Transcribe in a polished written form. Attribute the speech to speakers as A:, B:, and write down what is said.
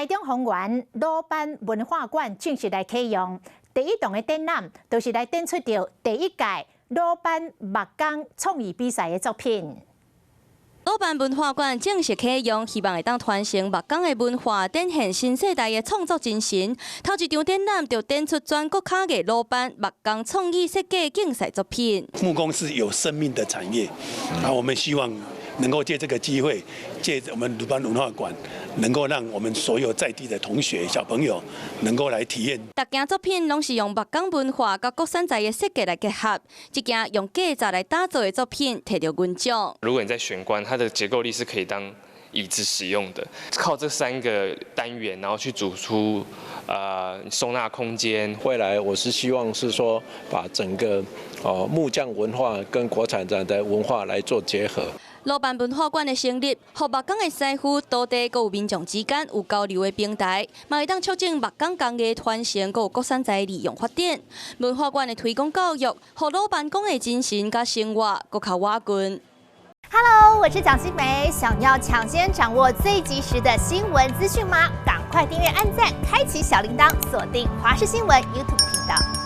A: 中豐原魯班文化館正式來啟用，第一棟的展覽就是來展出著第一屆魯班木工創意比賽的作品。
B: 魯班文化館正式啟用，希望會當傳承木工的文化，展現新世代的創作精神。頭一場展覽就展出全國巧藝魯班木工創意設計競賽作品。
C: 木工是有生命的產業，啊，我們希望能夠借這個機會，借我們魯班文化館，能夠讓我們所有在地的同學、小朋友能夠來體驗。
B: 逐件作品攏是用木工文化佮國產材的設計來結合，這件用鉸閘來打造的作品，提著銀獎。
D: 如果你在玄關，它的結構力是可以當椅子使用的，靠這三個單元，然後去組出收納空間。
E: 未來我是希望是說，把整個哦木匠文化跟國產材的文化來做結合。
B: 魯班文化館的成立，予木工的師傅、徒弟閣有民眾之間有交流的平台，嘛會當促進木工工藝傳承，閣有國產材利用發展。文化館的推廣教育，予魯班工藝精神佮生活閣較倚近。
F: Hello，我是蔣新梅，想要搶先掌握最及時的新聞資訊嗎？趕快訂閱、按讚、開啟小鈴鐺，鎖定華視新聞 YouTube 頻道。